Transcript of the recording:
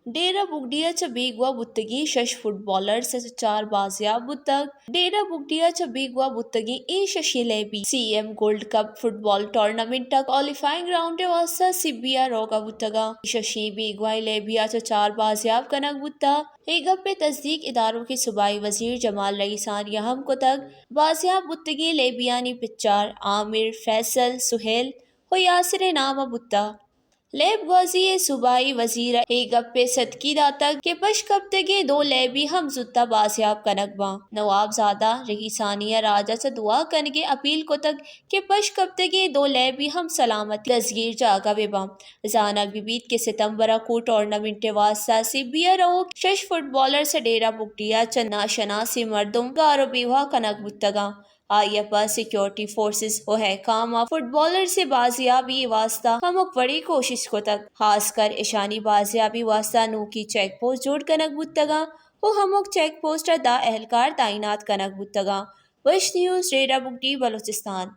ڈیرہ بگٹی ءَ چہ بیگواہ بوتگیں شش فٹبالرز ءَ چہ چار بازیاب بوتگ۔ ڈیرہ بگٹی ءَ چہ بیگواہ بوتگیں اے ششیں لیبی C M gold cup football tournament ءِ کوالیفائنگ راؤنڈ ءِ واستہ سبی ءَ روگ ءَ بوتگ اَنت۔ ششیں بیگواہیں لیبی ءَ چہ چار بازیاب کنگ بوتگ۔ اے گپ ءِ تصدیق ادارک ءِ صوبائی وزیر جمال رئیسانی ءَ ہم کتگ۔ بازیاب بوتگیں لیبیانی پچار عامر، فیصل، سہیل ءُ یاسر ءِ نام ءَ بوتگ۔ لیب گوازی ءِ صوبائی وزیر ءَ اے گپ ءِ ستکی داتگ کہ پشکپتگیں دو لیبی ہم زوت ءَ بازیاب کنگ باں۔ نواب زادہ رئیسانی ءَ راج ءَ چہ دعا کنگ ءِ اپیل کتگ کہ پشکپتگیں دو لیبی ہم سلامتی دزگیر جاگہ بہ باں۔ زانگ بہ بیت کہ ستمبر ءَ کوہ ٹورنامنٹ ءِ واستہ سبی ءَ روک شش فٹبالرز ءَ ڈیرہ بگٹی ءَ چہ ناشناسیں مردم گار ءُ بیگواہ کنگ بوتگ اَنت۔ آئی ءَ پہ سیکورٹی فورسز ءُ حکام ءَ فٹبالرز ءِ بازیابی ءِ واستہ ہمک وڑیں کوشست کتگ۔ ہاسکر اشانی بازیابی ءِ واستہ نوکیں چیک پوسٹ جوڑ کنگ بوتگ اَنت ءُ ہمک چیک پوسٹ ءَ دہ اہلکار تعینات کنگ بوتگ اَنت۔ وش نیوز، ڈیرہ بگٹی، بلوچستان۔